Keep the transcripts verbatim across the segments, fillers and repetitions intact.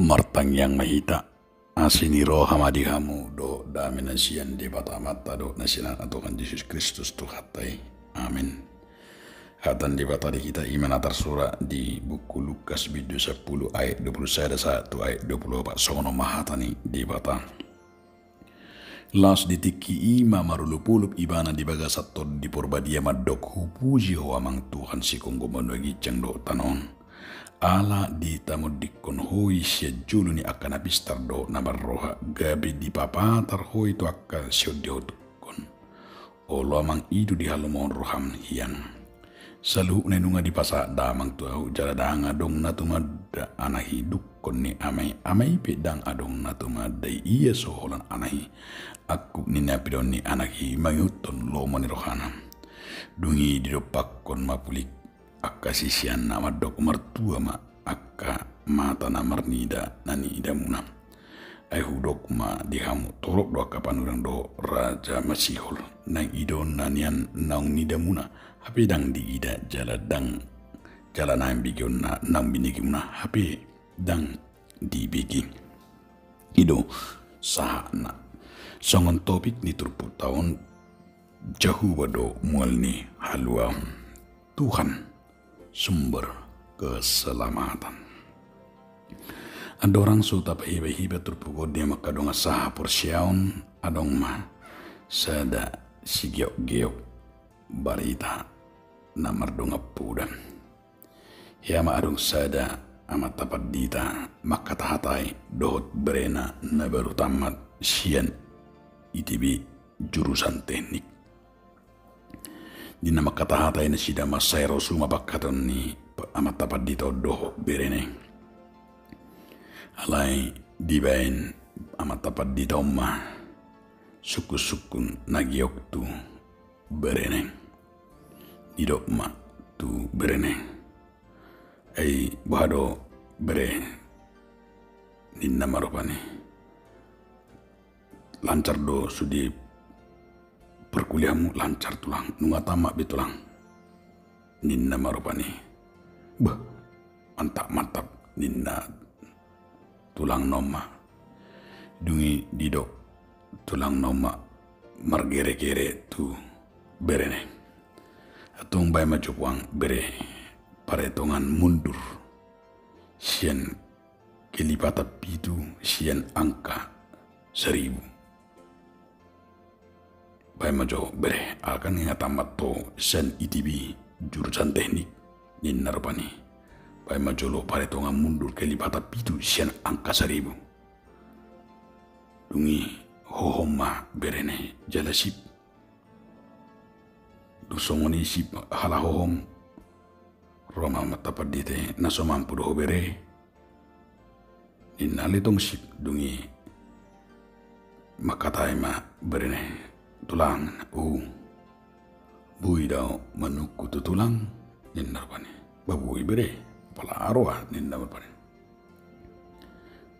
Martangiang ma hita. Asi ni roha ma di hamu dohot dame na sian Debata Amanta dohot na sian Anakna Tuhan Jesus Kristus Tuhanta i. Amen. Hata ni Debata di hita i ma na tarsurat di buku Lukas bindu sampulu ayat dua pulu sada sahat tu ayat dua pulu opat, songon on ma hata ni Debata. Laos di tingki i ma marolopolop ibana di bagasan Tondi Porbadia mandok, hupuji Ho Amang Tuhan sigomgom banua ginjang dohot tano on. Ala ditamondingkon Ho i sian jolo ni angka na pistar dohot na marroha, gabe dipapatar Ho i tu angka siondihon. Olo Amang, i do dihalomohon roham hian. Saluhutna i nunga dipasahat damang tu ahu, jala ndang adong na tumanda anak i dungkon ni ama i, ama i pe ndang adong na tumanda i ia so holan anak i. Angkup ni na pinaon ni anak i mangihuthon lomo ni rohana. Dung i didompakkon ma pulik angka siseanna mandok, martua ma angka mata na marnida na niidamuna. Ai hudok ma di hamu, torop do angka panurirang dohot raja masihol naeng idaonna nian naung niidamuna, hape ndang diida, jala ndang, jala naeng begeonna naung binegemuna, hape ndang dibege. I do sahatna. Songon topik ni turpukta on, Jahowa do mual ni haluaon. Tuhan sumber keselamatan. Andorang so tapahibahiba turpuk on di angka dongan sahaporseaon, adong ma sada sigeokgeok barita na mardongan poda. Hea ma adong sada amanta pandita mangkatahatai dohot berena na baru tamat sian I T B jurusan teknik. Di na mangkatahatai nasida, mansai rosu ma pangkataion ni amanta pandita on dohot berena i. Alai dibaen amanta pandita on ma sungkunsungkun na geok tu berena i. Didok ma tu berena i, "Ai boha do bere," ninna ma rupani. "Lancar do sude perkuliahanmu?" "Lancar tulang, nunga tamat be tulang," ninna ma rupani. "Bah, mantap, mantap," ninna tulangna on ma. Dung i didok tulangna on ma margeregere tu berena i, "Antong baen ma jo puang bere paretongan mundur sian kelipatan pitu sian angka saribu. Baen ma jo bere, ala kan nga tamat ho sian I T B jurusan teknik," ninna rupani. "Baen ma jolo paretongan mundur kelipatan pitu sian angka saribu. Dung i hohom ma berena i jala sip. Dung songon i sip halahohom, ro ma amanta pandita i, na so mampu do ho bere?" Ninna. "Alai tong sip." Dung i mangkatai ma berena i, "Tulang, o, boi do au manungkun tu tulang?" ninna rupani. "Bah, boi bere, apala roha," ninna rupani.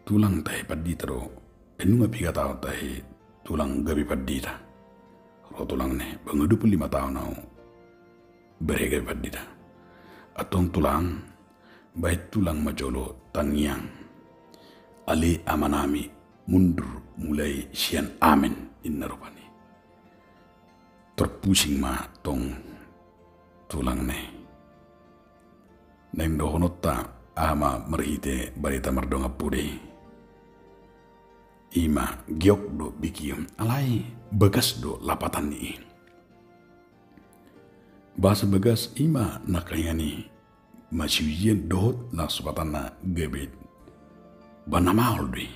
"Tulang tahe pandita do, e, nunga piga taon tahe tulang gabe pandita?" "Ro tulang," ninna, "mangadopi lima taon au bere gabe pandita." "Antong tulang, baen tulang ma jolo tangiang, ale amanami mundur mulai sian amen," ninna rupani. Terpusing ma tong tulangna i. Naeng dohononta aha ma marhite barita mardongan poda i? I ma geok do begeon, alai bagas do lapatan ni i. Bahasa bagas i ma na kaingan i masiujian dohot na sopatanna gabe ba na maol do i.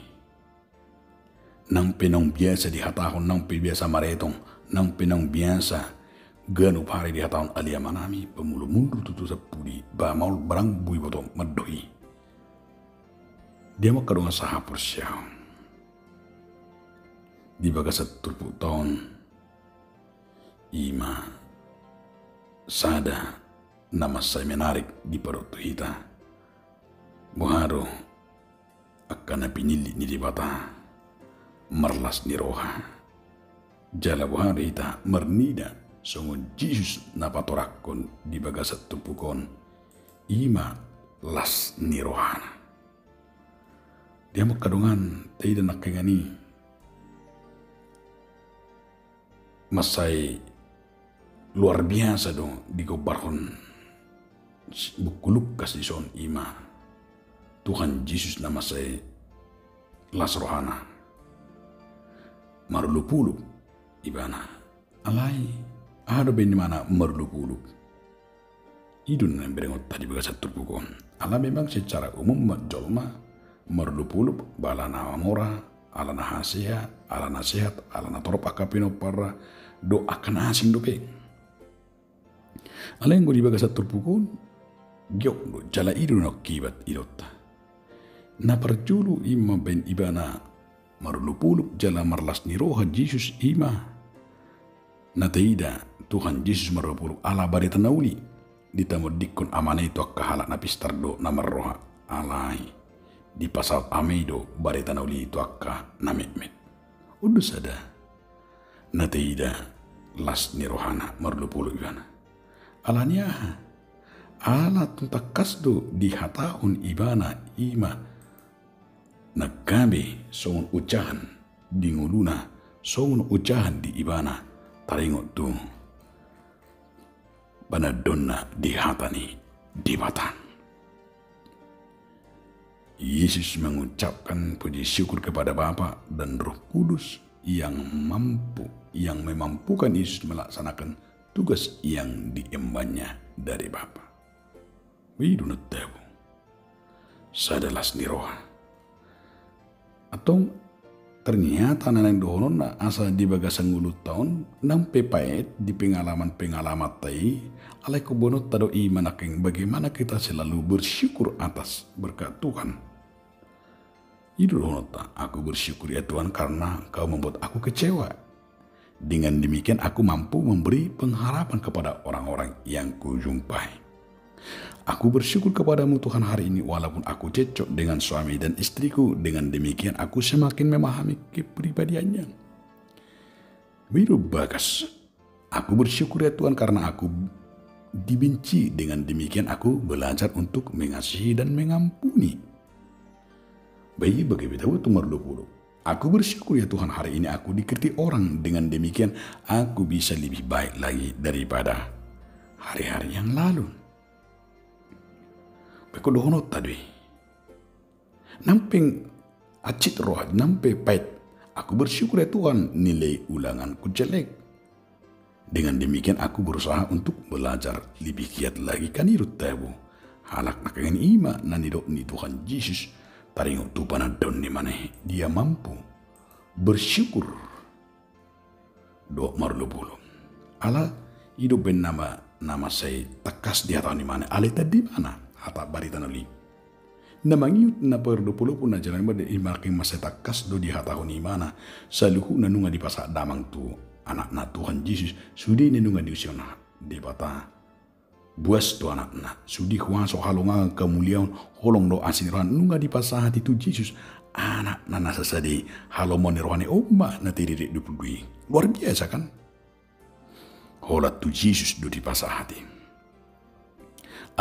Nang pe naung biasa dihatahon, nang pe biasa maretong, nang pe naung biasa ganup ari dihatahon ale amanami, pamulo mundur tutu sampudi, ba maol barang boi boto mandohi. Di hamu angka dongan sahaporseaon, di bagasan turpukta on, i ma sada na mansai menarik dipadok tu hita. Boha do angka na pinillit ni Debata marlas ni roha? Jala boha do hita marnida songon Jesus na patorangkon di bagasan turpuk on, i ma las ni rohana? Di hamu angka dongan, taida nangkiningan i, mansai luar biasa do digombarhon buku Lukas dison, i ma Tuhan Jesus na mansai las rohana, marolopolop ibana. Alai aha do baen ni ibana marolopolop? I do na naeng berengonta di bagasan turpuk on. Ala memang secara umum ma jolma marolopolop ba ala na mora, ala na hasea, ala na sehat, ala na torop angka pinomparna, dohot angka na asing dope. Alai anggo di bagasan turpuk on, giot do jala i do na hukibat idaonta. Na parjolo i ma baen ibana marolopolop jala marlas ni roha Jesus i ma na taida Tuhan Jesus marolopolop ala barita na uli. Ditamondingkon amana i tu angka halak na pistar dohot na marroha. Alai dipasaut ama i do barita na uli i tu angka na metmet. On do sada na taida las ni rohana marolopolop ibana. Ala ni aha? Ala tung tangkas do dihatahon ibana i ma na gabe songon ojahan di ngoluna, songon ojahan di ibana, taringot tu panandaonna di hata ni Debata. Yesus mengucapkan puji syukur kepada Bapa dan Roh Kudus yang mampu, yang memampukan Yesus melaksanakan tugas yang diembannya dari Bapa. Boi do na tabo sada las ni roha. Antong ternyata na naeng dohononna asa di bagasan ngolunta on nang pe paet di pengalaman-pengalamanta i, alai kuboanonta do i ma nangkin bagaimana kita selalu bersyukur atas berkat Tuhan. I do dohononta, aku bersyukur ya Tuhan karena Kau membuat aku kecewa. Dengan demikian aku mampu memberi pengharapan kepada orang-orang yang kujumpai. Aku bersyukur kepada-Mu Tuhan hari ini walaupun aku cekcok dengan suami dan istriku, dengan demikian aku semakin memahami kepribadiannya. Boi do bagas. Aku bersyukur ya Tuhan karena aku dibenci, dengan demikian aku belajar untuk mengasihi dan mengampuni. Boi, bagaimana tu marolopolop. Aku bersyukur ya Tuhan hari ini aku dikritik orang, dengan demikian aku bisa lebih baik lagi daripada hari-hari yang lalu. Boi, ingkon dohononta do i. Nang pe hansit roha, nang pe paet. Aku bersyukur ya Tuhan, nilai ulanganku jelek. Dengan demikian aku berusaha untuk belajar lebih giat lagi, kan i do tabo. Halak nangkiningan i ma na nidok ni Tuhan Jesus taringot tu panandaon ni ibana i, dia mampu bersyukur dohot marolopolop. Ala i do baen nama na mansai tangkas dihatahon ibana, alai tanda ibana hata barita na uli. Na mangihut na parolopolop na jala na made i ma nangkin mansai tangkas do dihatahon ibana saluhutna nunga dipasahat damang tu Anakna Tuhan Jesus, sude na nunga diusion Debata buas tu Anakna, sude huaso, halongangan, hamuliaon, holong dohot asi ni rohana nunga dipasahat i tu Jesus, Anakna na sasada i, halomoan ni rohana i, on ma na taida di ayat dua pulu dua i. Luar biasa kan? Holan tu Jesus do dipasahat i.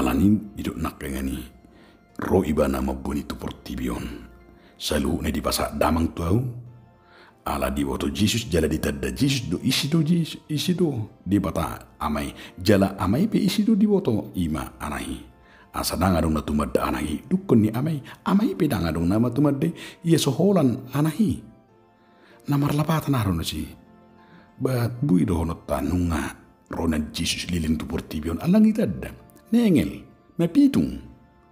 Alani i didok nangkiningan i, ro ibana mamboan i tu portibi on. Saluhutna dipasahat damang tu ahu. Ala diboto Jesus jala ditanda Jesus do ise do Jesus, ise do Debata Ama i. Jala Ama i pe ise do diboto, i ma Anak i. Asa ndang adong na tumanda Anak i, dungkon ni Ama i. Ama i pe ndang adong na tumanda i, ia so holan Anak i. Na marlapatan aha do na si. Ba boi dohononta nunga ro nian Jesus leleng tu portibi on, alai ndang ditanda. Nengel, mapitung,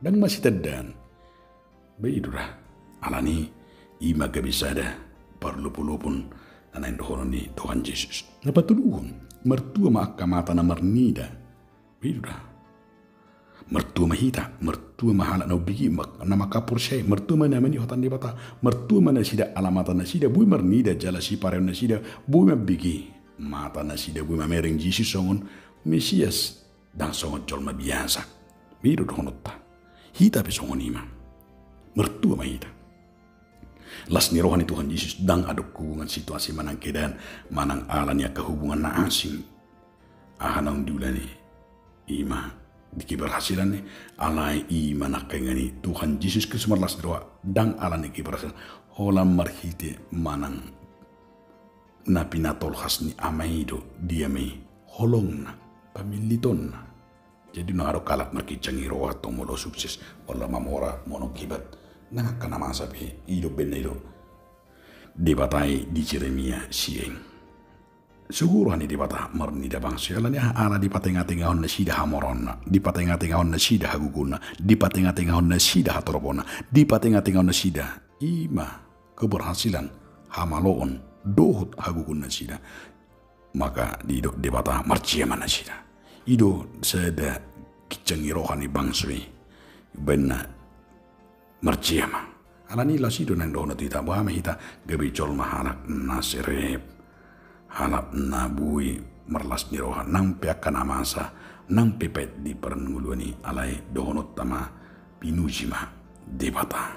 ndang masitandaan. Ba i do da. Alani i ma gabe sada parolopolopon na naeng dohonon ni Tuhan Jesus. Na patoluhon, martua ma angka mata na marnida. Ba i do da. Martua ma hita, martua ma halak na umbegei, ma-, na mangkaporseai, martua ma na mangido hata ni Debata, martua ma nasida ala mata nasida boi marnida jala sipareon nasida boi mambege, mata nasida boi mamereng Jesus songon Mesias, ndang songon jolma biasa. Ba i do dohononta. Hita pe songon i ma. Martua ma hita. Las ni roha ni Tuhan Jesus ndang adong hubungan situasi manang keadaan, manang ala ni angka hubungan na asing. Aha naung diula ni i, i ma Di keberhasilan i, alai i ma nangkaningan i Tuhan Jesus Kristus marlas ni roha, ndang ala ni keberhasilan, holan marhite manang na pinatolhas ni Ama i do di Ama i holongna, pamillitonna. Jadi nunga adong halak markinjang ni roha tong molo sukses, molo mamora, molo hebat, nang angka na masa pe i do umbahen na i do Debata i di Jeremia sieng. Sogo roha ni Debata marnida bangso i, ala ni aha? Ala dipatengatengahon nasida hamoraonna, dipatengatengahon nasida hagogoonna, dipatengatengahon nasida hatoroponna, dipatengatengahon nasida i ma keberhasilan, hamaloon dohot hagogoon nasida. Maka didok Debata, marjea ma nasida. I do sada kinjang ni roha ni bangso i, umbahen na marjea ma. Ala ni i laos i do naeng dohonon tu hita, boha ma hita gabe jolma halak na serep, halak na boi marlas ni roha, nang pe angka na masa, nang pe pait di parngoluan i, alai dohononta ma, pinuji ma Debata.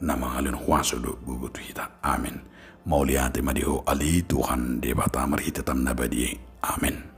Na mangalehon huaso dohot gogo tu hita. Amen. Mauliate ma di Ho ale Tuhan Debata marhite Tondi Nabadia i. Amen.